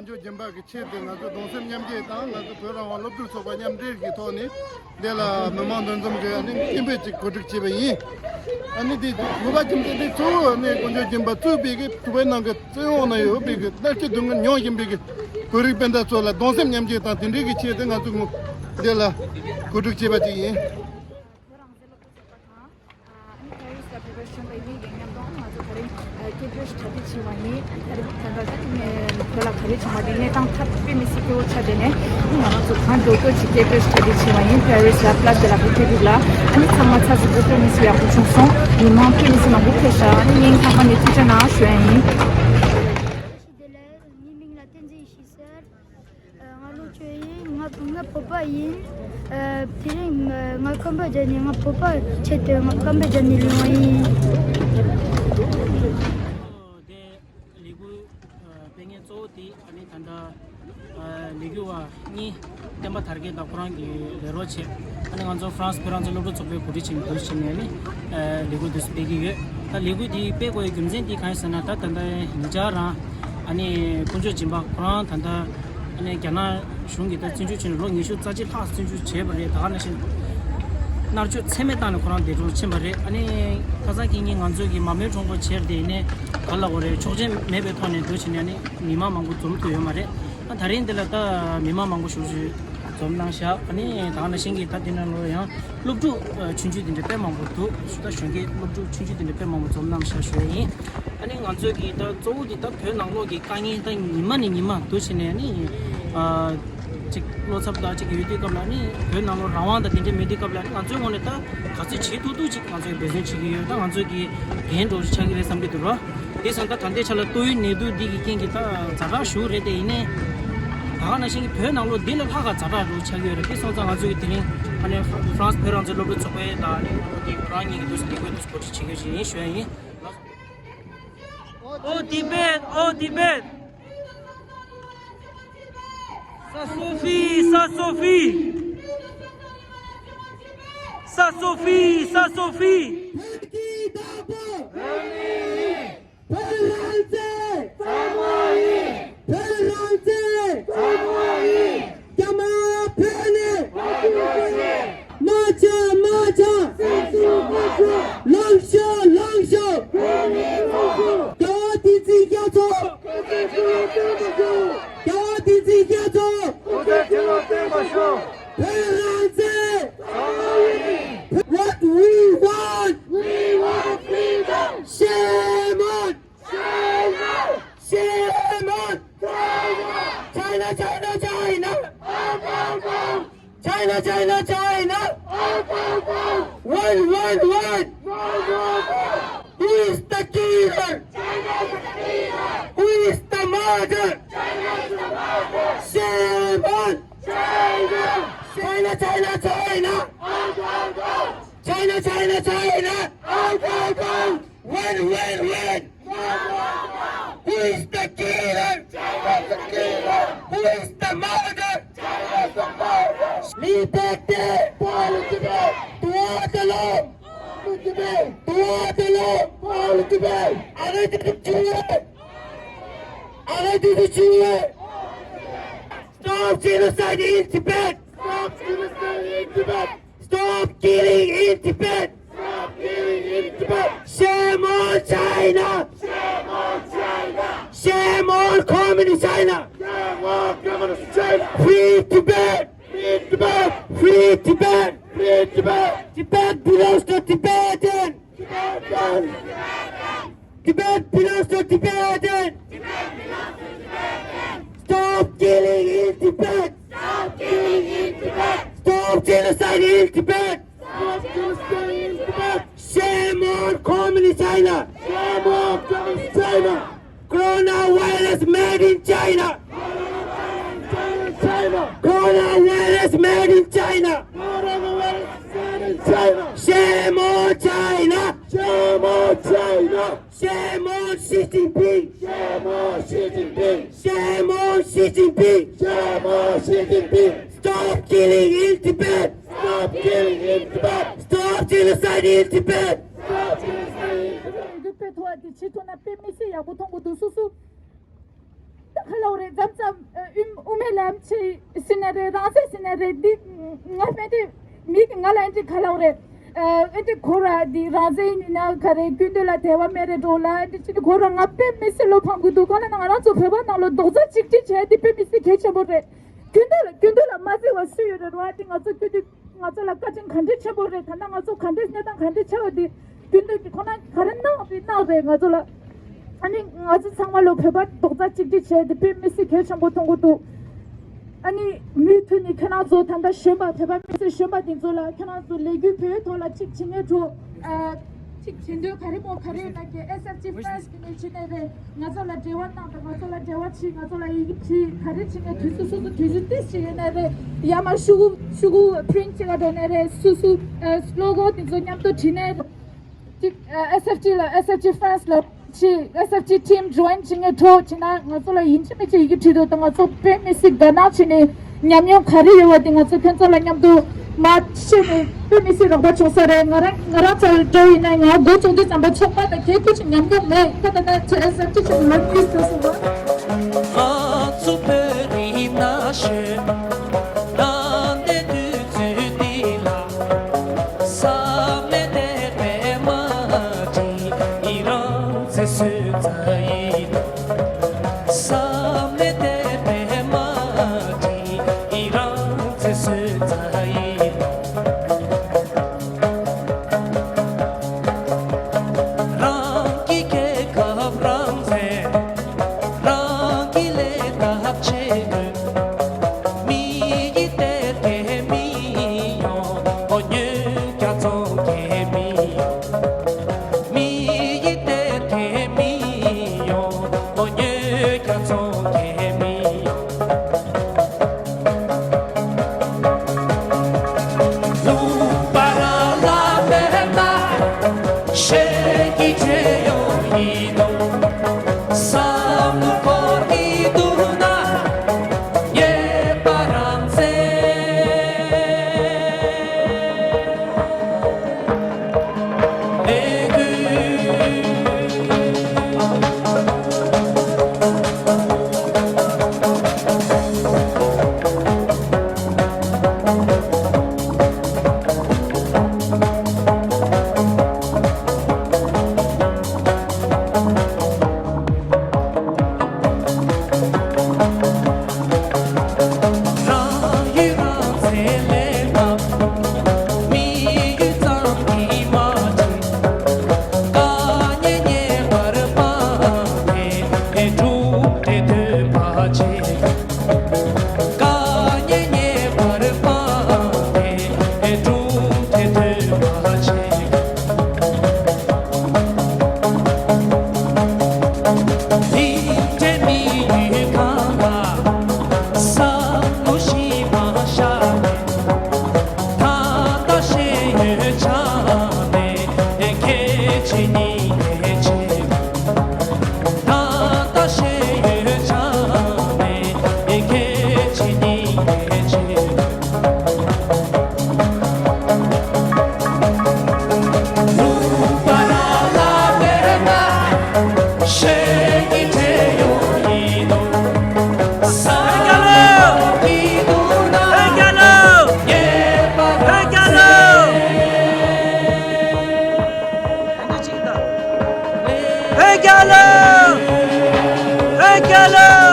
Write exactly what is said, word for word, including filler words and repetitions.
དཀོན་མཆོག་སྦྱིན་པ་གི་ཆེད་དུ་ང་ཚོ་གདུང་སེམས་མཉམ་སྐྱེད་དང་ང་ཚོ་བོད་རང་དབང་སློབ་ཕྲུག་ཚོགས་པ་མཉམ་འབྲེལ་གྱི་ཐོག་ནས་འདི་ལ་མི་མང་འདུ་འཛོམས་ཀྱི་ཨ་ནི་སྐད་འབོད་ཅིག་གོ་སྒྲིག་བྱས་པ་ཡིན། ཨ་ནི་འདི་གོ་སྐབས་ཀྱི་འདི་གཙོ་བོ་ཨ་ནི་དཀོན་མཆོག་སྦྱིན་པ་གཙོས་པའི་གི་བོད་ནང་གི་བཙན་འོག་ན་ཡོད་པའི་གི་མནར་གཅོད་སྡུག་བསྔལ་མྱོང་བཞིན་པའི་གི་བོད་རིགས་སྤུན་ཟླ་ཚོ་ལ་གདུང་སེམས་མཉམ་སྐྱེད་དང་དེ་འབྲེལ་གྱི་ཆེད་དུ་ང་ཚོ་ངོ་འདི་ལ་གོ་སྒྲིག་བྱས་པ་ཅིག་ཡིན། བོད་རང་བཙན་སློབ་ཕྲུག་ཚོགས་པ་དང་། ཨ་ནི་པེ་རི་སི་ལ་བོད་པར་བྱོན་པ་ཡིན་མིན་གྱི་མཉམ་དུ་ང་ཚོ་ད་རིང་སྐད་འབོད་གྲ་སྒྲིག་བྱས་པ་ཡིན། ད་རིང་ད་ལྟ་ད་ཐེངས་བོད་ལ་ག་རེ་བྱུང་བ་དེ་གནས་སྟངས་ཐབས་དཔེ་མི་སྲིད་སྐྱོ་བོ་ཆགས་བསྡད་ནས་ང་རང་ཚོ་གང་མགྱོགས་མགྱོགས་ཀྱིས་སྐད་འབོད་གྲ་སྒྲིག་བྱས་པ་ཡིན། པེ་རི་སི་ལ་པ་ལ་སི་དེ་ལ་བོད་ཕེབས་རིགས་ལ་ཨ་ནི་ཚང་མ་ཚགས་ཚུད་པོ་དཔེ་མི་སྲིད་ཡག་པོ་བྱུང་སོང་། མི་མང་དཔེ་མི་སྲིད་མང་པོ་ཕེབས་ཤག་ཨ་ནི་སྙིང་ཐག་པ་ནས་ཐུགས་རྗེ་གནང་ཞུ་ཡ་ཡིན། ངའི་མིང་ལ་བསྟན་འཛིན་ཡེ་ཤེས་ཟེར། ང་ལོ་བཅུ་ཡིན། ང་ང་བོད་པ་ཡིན། དེ་རིང་ང་ཀམ་པོ་ཇ་ནས་ང་བོད་པ་ཆེད་དུ་ང་ཀམ་པོ་ཇ་ནས་ལུས་པ་ཡིན། དེ་ལས་འགུལ་སྤེལ་མཁན་གཙོ་བོ་དེ་ཨ་ནི་ད་ལྟ་ལས་འགུལ་བ་གཉིས་བསྟན་པ་དར་རྒྱས་དང་ཁོ་རང་གི་ལས་རོགས་བྱས། ཨ་ནི་ང་ཚོ་ཧྥ་རན་སི་བོད་རང་བཙན་སློབ་ཕྲུག་ཚོགས་པའི་གོ་སྒྲིག་བྱས་ནས་འདུག་བྱས་ནས་ཨ་ནི་ལས་འགུལ་འདི་ཚོ་སྤེལ་གྱི་ཡོད། ད་ལས་འགུལ་འདི་སྤེལ་དགོས་པའི་རྒྱུ་མཚན་འདི་གང་ཡིན་ཟེར་ན། ད་ད་ལྟ་ཉེ་ཆར་རང་ཨ་ནི་དཀོན་མཆོག་སྦྱིན་པ་ཁོ་རང་ད་ལྟ་ཨ་ནི་རྒྱ་ནག་གཞུང་གིས་ད་བཙོན་འཇུག་བྱས་ནས་ལོ་ཉི་ཤུ་རྩ་གཅིག་ལྷག་བཙོན་འཇུག་བྱས་པ་རེད། ད་ག་ནང་བཞིན་མནར་གཅོད་ཚད་མེད་བཏང་ནས་ཁོ་རང་འདས་གྲོངས་ཕྱིན་པ་རེད། ཨ་ནི་ཁ་སང་གི་ཉིན་ང་ཚོ་གི་མ་མོའི་གྲོགས་པོ་བྱས་ཏེ་ནས་ག་ལ་འོ་རེད། ཆོག་མཆན་མེད་པའི་ཐོག་ནས་འདུག་བྱས་ནས་ཨ་ནི་མི་མང་མང་པོ་འཛོམས་ཐུབ་ཡོད་མ་རེད། ཨ་ད་རིང་འདི་ལ་ད་མི་མང་མང་པོ་ཞེ་པོ་ཅིག་འཛོམས་གནང་ཤག་ཨ་ནི་ད་ག་ནང་བཞིན་གྱི་ད་འདི་ནང་ལོ་ཡང་སློབ་ཕྲུག་ཆུང་ཆུང་དེ་འདྲ་དཔེ་མང་པོ་འདུག་ད་གཞོན་སྐྱེས་སློབ་ཕྲུག་ཆུང་ཆུང་དེ་འདྲ་དཔེ་མང་པོ་འཛོམས་གནང་ཤག་ཞུ་ཡ་ཡིན། ཨ་ནི་ང་ཚོས་ཀྱི་ད་གཙོ་བོ་འདི་ད་བོད་ནང་ལོགས་ཀྱི་དཀའ་ངལ་ད་ཉི་མ་ནས་ཉི་མ་འདུག་བྱས་ནས་ཨ་ནི་ཨ་ཅིག་བློ་འཚབ་དང་ཅིག་ཡོད་དུས་སྐབས་ལ་ཨ་ནི་བོད་ནང་ལོགས་རང་དབང་དང་དེ་འདྲ་མེད་དུས་སྐབས་ལ་ཨ་ནི་ང་ཚོའི་ངོས་ནས་ད་ག་ཚོད་བྱེད་ཐུབ་ཐུབ་ཅིག་ང་ཚོས་འབད་བརྩོན་བྱེད་ཀྱི་ཡོད། ད་ང་ཚོས་ཀྱི་འགན་འདྲ་བོ་ཞིག་ཆགས་ཀྱི་རེད་བསམ་གྱི་འདུག་ར། དེ་སོང་ཙང་ད་ལྟའི་ཆ་ལ་ཏོག་དབྱིབས་ནད་དུག་འདི་གི་རྐྱེན་གྱིས་ད་ཛ་དྲག་ཞེ་པོ་རེད་དེ། ཡིན་ནའི་ད་ག་ནང་བཞིན་གྱི་བོད་ནང་ལོགས་འདི་ལས་ལྷག་ག་ཛ་དྲག་འདྲ་བོ་ཆགས་ཀྱི་ཡོད་རེད། དེ་སོང་ཙང་ང་ཚོས་ཀྱི་དེ་རིང་ཨ་ནི་ཧྥ་རན་སི་བོད་རང་བཙན་སློབ་ཕྲུག་ཚོགས་པའི་དང་ཨ་ནི་འོ་དེ་ཁོ་རང་གཉིས་ཀྱི་འདུག་སེ་ལས་འགུལ་འདུག་སེ་གོ་སྒྲིག་བྱེད་ཀྱི་ཡོད་ཅེས་ཡིན་ཞུ་ཡ་ཡིན། ཨོ་ཏི་བེད། ཨོ་ཏི་བེད། Ça suffit, ça suffit. Ça suffit, ça suffit. བོད་རང་བཙན། བོད་རང་བཙན། བོད་རང་བཙན། རྒྱ་དམར་བོད་ནས། མ་ཆག་མ་ཆག་མ་ཆག་སེམས་ཤུགས་མ་ཆག་ལངས་ཤོག་ལངས་ཤོག་རྒྱལ་བ་བསྟན་འཛིན་རྒྱ་མཚོ། རྒྱལ་བ་བསྟན་འཛིན་རྒྱ་མཚོ། བོད་རང་བཙན། What we want? We want freedom. Shame on! Shame on! Shame on! China, China, China! Out, out, out! China, China, China! Out, out, out! One, one, one! One, one, one! Who is the killer? China is the killer! Who is the murderer? China is the murderer! Shame on! China! China, China, China! Out, out, out! China, China, China! Out, out, out! Win, win, win! Who is the killer? China is the killer! Who is the murderer? China is the murderer! Liberté! Pour le Tibet! Droit de l'homme! Pour le Tibet! Droit de l'homme! Pour le Tibet! Arrêtez de tuer! Arrêtez de tuer! Stop genocide in Tibet! Stop genocide in Tibet! Stop killing in Tibet! Stop killing in Tibet! Shame on China! Shame on China! Shame on communist China! Shame on communist China! Free Tibet! Free Tibet! Free Tibet! Free Tibet! Tibet belongs to Tibetan! Tibetan! Tibet belongs to Tibetan! Stop killing in Tibet! Stop killing in Tibet! Stop genocide in Tibet! Stop genocide in Tibet! Shame on communist China! Shame on communist China! Coronavirus made in China! China, China! Coronavirus made in China! Coronavirus made in China! Shame on China! Shame on China! Shame on Xi Jinping! Shame on Xi Jinping! Shame on Xi Jinping! Shame on Xi Jinping! Stop killing in Tibet! Stop killing in Tibet! Stop genocide in Tibet! Stop genocide in Tibet! འདི་དཔེ་ཐོག་འདི་ཕྱི་ཐོག་ན་དཔེ་མི་སྲིད་ཡག་པོ་མཐོང་གི་འདུག་སུ་སུ། ཁ་ལོག་རེད། མཚམས་མཚམས་ཨ་དབུ་དབུ་མའི་ལམ་ཆེ་ཟེར་ན་རེད། རང་བཙན་ཟེར་ན་རེད། འདི་ང་ཕན་ཏེ་མི་གི་ང་ལ་ཨེ་འདྲི་ཁ་ལོག་རེད། ཨ་ཨེ་འདྲི་ཁོ་ར་འདི་རང་བཙན་ཡིན་ན་ག་རེ། སྐྱིད་སྡུག་ལ་དད་པ་མེད་རེད་འགྲོ་ལ་ཨེ་འདྲི་ཅི་འདྲི་ཁོ་ར་ང་དཔེ་མི་སྲིད་བློ་ཕམ་གི་འདུག་ག་ལ་ན་ང་རང་ཚོ་བོད་པ་ནང་ལ་རྡོག་རྩ་གཅིག་སྒྲིལ་བྱས་འདི་དཔེ་མི་སྲིད་གལ་ཆེན་པོ་རེད། སྐྱིད་སྡུག་ལ་སྐྱིད་སྡུག་ལ་མ་བརྩི་བ་སུ་ཡོད་རེད་ར། འདི་ང་ཚོ་སྐྱིད་སྡུག་ང་ཚོ་ལ་བཀའ་དྲིན་ག་འདྲས་ཆེན་པོ་རེད། ད་ལྟ་ང་ཚོ་ག་འདྲས་གནས་སྟངས་ག་འདྲས་ཆེ་བ་འདི་སྐྱིད་སྡུག་གི་ཁོ་ན་ག་རེ་གནང་རེད་གནང་རེད་ང་ཚོ་ལ། ཨ་ནི་ང་ཚོ་ཚང་མ་ལོ་བོད་པ་རྡོག་རྩ་གཅིག་སྒྲིལ་བྱས་ཏེ་དཔེ་མི་སྲིད་གལ་ཆེན་པོ་མཐོང་གི་འདུག་ཨ་ནི་མུ་མཐུད་ནས་ཁྱེད་རང་ཚོ་ད་ལྟ་གཞོན་པ་བོད་པ་མི་སེར་གཞོན་པ་དེ་ཚོ་ལ་ཁྱེད་རང་ཚོ་ལས་འགུལ་བོད་ཡིག་ཐོག་ལ་གཅིག་བྱེད་མཁན་ཚོ་ཨ་གཅིག་བྱེད་འདོད་ག་རེ་མོ་ག་རེ་ཡོད་ན་གི་ཨེས་ཨེཕ་ཇི་ཕ་རེ་སི་དེ་ནས་བྱེད་ནས་རེད། ང་ཚོ་ལ་འབྲེལ་བ་གནང་དང་། ང་ཚོ་ལ་འབྲེལ་བ་བྱེད། ང་ཚོ་ལ་ཡི་གེ་བྲིས། ག་རེ་བྱེད་ནས་དུས་ཚོད་སོ་སོ་དུས་ཚོད་ཏིས་བྱེད་ཡོད་ན་རེད། ཡ་མ་ཤུ་གུ་ཤུ་གུ་པི་རིན་ཊི་བྱེད་ག་འགྲོ་ནས་རེད། སུ་སུ་ཨ་སི་ལོ་གོ་དེ་ཚོ་མཉམ་དུ་བྲིས་ནས་རེད། གཅིག་ཨ་ཨེས་ཨེཕ་ཇི་ལ་ཨེས་ཨེཕ་ཇི་ཕ་རེ་སི་ལ་ཆི་ཨེས་ཨེཕ་ཇི་ཊིམ་ཇོ་ཡིན་བྱེད་མཁན་གྲོགས་བྱེད་ན་ང་ཚོ་ལ་ཡིན་གཅིག་མིན་གཅིག་ཡི་གེ་བྲིས་འདུག་ད་ང་ཚོ་དཔེ་མི་སྲིད་དགའ་སྣང་བྱེད་ནས་ཉམས་མྱོང་ག་རེ་ཡོད་པ་དེ་ང་ཚོ་ཁྱོད་ཚོ་ལ་མཉམ་དུ་མ་བཤད་ནས་དཔེ་མི་སྲིད་རོགས་པ་བྱུང་ས་རེད། ང་རང་ང་རང་ཚོ་འགྲོ་ཡིན་ན་ང་འགོ་ཚོགས་དུས་ཙམ་པ་ཚོགས་པ་དང་གལ་ཁུ་ཆེ་ཉམས་མྱོང་མེད། ད་ད་ད་ཚོ་ཨེས་ཨེཕ་ཇི་ཆེ་ལོ་ཉིས་སུ་སོང་བ། ང་ཚོ་བོད་རིགས་ན་གཞོན་ནང་བསྡད་དུས་ཚོད་འདི་ལ། བསམ་མེད་དད་པས་མ་དྲིས་ཡི་རང་ཚེ་སུས་བཙལ་ཡིན། བསམ་མེད་དད་པས་མ་དྲིས་ཡི་རང་ཚེ་སུས་བཙལ་ཡིན། རང་གི་རྒྱལ་ཁབ་རང་བཙན། རང་གི་ལས་ཀ་བྱེད་དགོས། མི་ཡི་དད་པས་མི་ཡོང་། ཨོ་ཉོས་རྒྱ་ཚོང་གིས་མི་ཡོང་། མི་ཡི་དད་པས་མི་ཡོང་། ཨོ་ཉོས་རྒྱ་ཚོང་གིས་མི་ཡོང་། ལུང་པ་ར་ལ་བེར་ན་ཤེས་ཀྱི་ཆེ་ཡོང་ཡིན་ནོ། བསམ་བློ་འཁོར་གྱི་འདུག་ན་ངེས་པ་རང་བཙན། བོད་རྒྱལ་ལོ། བོད་རྒྱལ་ལོ།